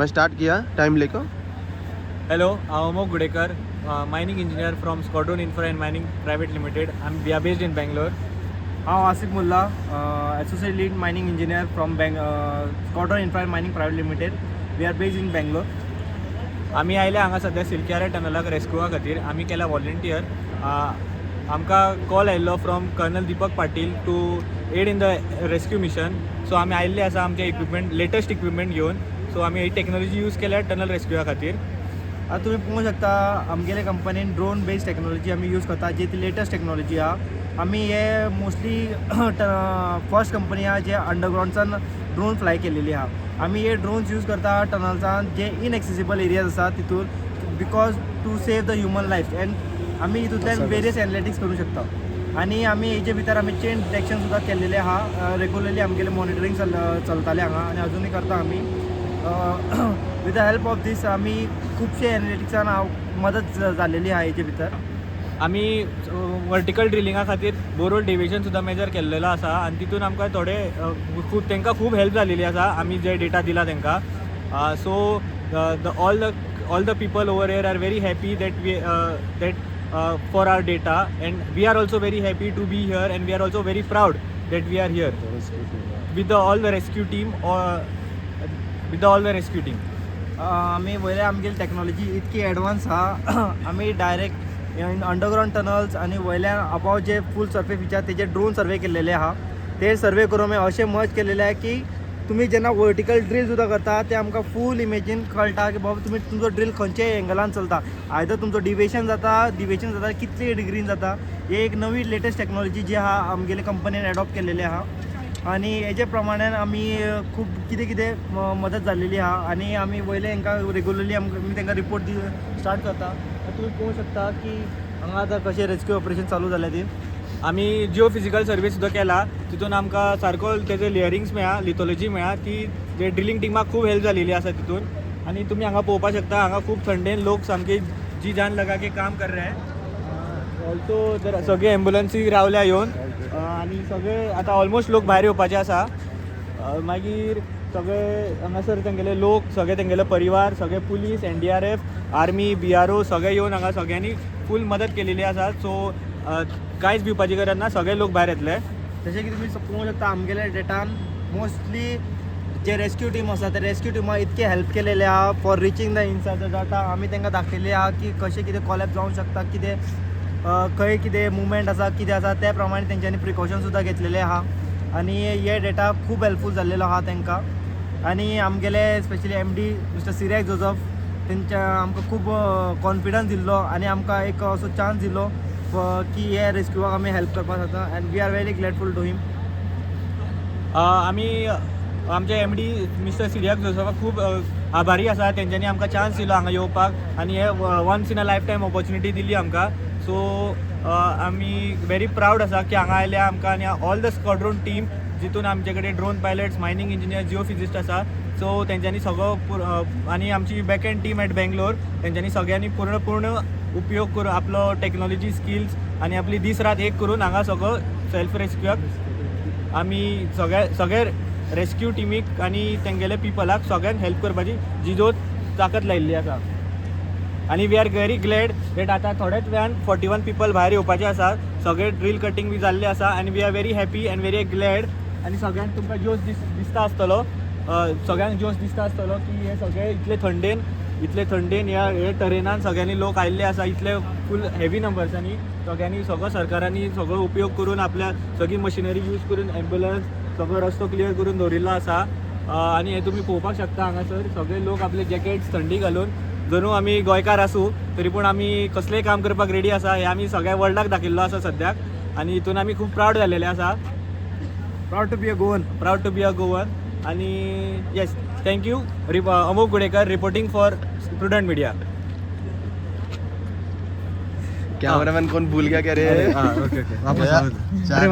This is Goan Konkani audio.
मैं स्टार्ट किया टाइम लेकर। हॅलो, हांव Amogh Gudekar, mining engineer from Squadron Infra and Mining Private Limited. We are based in Bangalore. हांव Asif Mulla, associate lead mining engineer from Bang Squadron Infra Mining Private Limited. We are based in Bangalore. आमी आयले हांगा सद्या सिल्कयारा टनलाक रेस्क्युआ खातीर. आमी केला वॉलंटियर. आमकां कॉल आयिल्लो from Colonel Deepak Patil to aid in the rescue mission. So आमी आयिल्ले आसा आमचे इक्विपमेंट, लेटस्ट इक्विपमेंट घेवन. सो आमी ही टेक्नॉलॉजी यूज केल्या टनल रेस्क्युआ खातीर. आतां तुमी पळोवंक शकता, आमगेले कंपनीन ड्रोन बेस्ड टेक्नॉलॉजी आमी यूज करता, जी ती लेटस्ट टेक्नॉलॉजी आहा. आमी हे मोस्टली फर्स्ट कंपनी आहा जे अंडरग्रावंडसान ड्रोन फ्लाय केलेली आहा. आमी हे ड्रोन्स यूज करता टनल्सान जे इनएक्सेसिबल एरियाज आसा तितूर, because to save the human life, and आमी हितूंतल्यान वेरियस एनालिटिक्स करूंक शकता. आनी आमी हेजे भितर आमी चेन डिटेक्शन सुद्दां केल्लेलें आहा. रेगुलरली आमगेलें मॉनिटरींग चलतालें हांगा आनी अजुनूय करता आमी. With the help of this आमी खुबशे एनालिटिक्सान मदत जाल्लेली आहा हेजे भितर. आमी वर्टिकल ड्रिलिंगा खातीर बोरहोल डेविएशन सुद्दां मेजर केल्लेलो आसा आनी तितून आमकां थोडे खूब तांकां खूब हेल्प जालेली आसा, आमी जे डेटा दिला तांकां. So the all the people over here are very happy that we that for our data, and we are also very happy to be here, and we are also very proud that we are here with the all the rescue team, with the all the rescue team. आमी वयल्या आमगेली टॅक्नॉलॉजी इतकी एडवान्स आहा, आमी डायरेक्ट अंडरग्रावंड टनल्स आनी वयल्यान अबाव जे फूल सर्फेस आहा तेजे ड्रोन सर्वे केल्लेले आहा. ते सर्वे करून आमी अशें मर्ज केलेले आहा की तुमी जेन्ना वर्टिकल ड्रील सुद्दां करता, ते आमकां फूल इमेजीन कळटा की बाबा तुमी तुमचो ड्रील खंयच्या एंगलान चलता, आयदर तुमचो डिवेशन जाता, डिवेशन जाता कितले डिग्रीन जाता. ही एक नवी लेटस्ट टॅक्नॉलॉजी जी आहा, आमगेले कंपनीन एडॉप्ट केलेली आहा आनी हेजे प्रमाणान आमी खूब कितें कितें मदत जाल्लेली आहा. आनी आमी वयले हांकां रेगुलरली आमी तांकां रिपोर्ट दी स्टार्ट करता. तुमी पळोवंक शकता की हांगा आतां कशें रेस्क्यू ऑपरेशन चालू जालें ती. आमी जिओ फिजिकल सर्वे सुद्दां केला. तितून आमकां सारको तेजे लेयरिंग्स मेळ्ळा, लिथोलॉजी मेळ्ळा, ती जे ड्रिलींग टिमाक खूब हेल्प जालेली आसा तितून. आनी तुमी हांगा पळोवपाक शकता, हांगा खूब थंडेन लोक सामके जी जान लगा के काम कर रहे हैं. ऑल्सो जर सगळे एम्बुलन्सी रावल्या येवन आनी सगळे आतां ऑलमोस्ट लोक भायर येवपाचे आसा. मागीर सगळे हांगासर तेंगेले लोक, सगळे तेंगेले परिवार, सगळे police, NDRF, army, BRO सगळे येवन हांगा सगळ्यांनी फूल मदत केलेली आसा. सो कांयच भिवपाची गरज ना, सगळे लोक भायर येतले. जशें की तुमी पळोवंक शकता, आमगेल्या डेटान मोस्टली जे रेस्क्यू टीम आसा, ते रेस्क्यू टिमा इतके हेल्प केलेले आहा for reaching the inside the data. आमी तांकां दाखयल्ले आहा की कशें कितें कॉलेप्स जावंक शकता, कितें खंय कितें मुवमेंट आसा, कितें आसा, ते प्रमाणे तेंच्यांनी प्रिकॉशन सुद्दां घेतलेले आहा. आनी हे डेटा खूब हेल्पफूल जाल्लेलो आहा तांकां. आनी आमगेले स्पेशली एमडी मिस्टर सिरियाक जोजफ, तेंच्या आमकां खूब कॉन्फिडन्स दिल्लो आनी आमकां एक असो चान्स दिलो की हे रेस्क्यूआक आमी हेल्प करपाक शकता, and we are very grateful to him. आमी आमचे एमडी मिस्टर सिरियाक जोसफाक खूब आभारी आसा. तेंच्यांनी आमकां चान्स दिलो हांगा येवपाक आनी हे once in a life time opportunity दिली आमकां. सो आमी व्हेरी प्रावड आसा की हांगा आयल्या आमकां. आनी ऑल the squadron team, जितून आमचे कडेन drone pilots, mining engineer, geophysicist आसा, सो तेंच्यांनी सगळो आनी आमची back end team at Bangalore, तेंच्यांनी सगळ्यांनी पूर्ण पूर्ण उपयोग करून आपलो टॅक्नॉलॉजी स्किल्स आनी आपली दीस रात एक करून हांगा सगळो सेल्फ रेस्क्यूआक आमी सगळे सगळे रेस्क्यू टिमीक आनी तेंगेले पिपलाक सगळ्यांक हेल्प करपाची जिजोत ताकद लायिल्ली आसा. आनी we are very glad that आतां थोड्याच वेळान 41 पिपल भायर येवपाचे आसा. सगळे ड्रील कटींग बी जाल्ले आसा आनी we are very happy and very glad. आनी सगळ्यांक तुमकां जोश दिसता आसतलो, सगळ्यांक जोश दिसता आसतलो की हे सगळे इतले थंडेन ह्या हे टरेनान सगळ्यांनी लोक आयिल्ले आसा. इतले फूल हेवी नंबर्सांनी सगळ्यांनी, सगळो सरकारांनी सगळो उपयोग करून, आपल्या सगळी मशिनरी यूज करून, एम्बुलन्स, सगळो रस्तो क्लियर करून दवरिल्लो आसा. आनी हे तुमी पळोवपाक शकता, हांगासर सगळे लोक आपले जॅकेट्स थंडी घालून. जरूं आमी गोंयकार आसूं तरी पूण आमी कसलेंय काम करपाक रेडी आसा, हें आमी सगळ्या वर्ल्डाक दाखयल्लो आसा सद्याक आनी हितून आमी खूब प्रावड जालेले आसा. Proud to be a Goan. Proud to be a Goan. आणि yes, thank you. Amogh Gudekar reporting for Prudent Media. Cameraman कौन भूल गया क्या रे? Okay okay. चार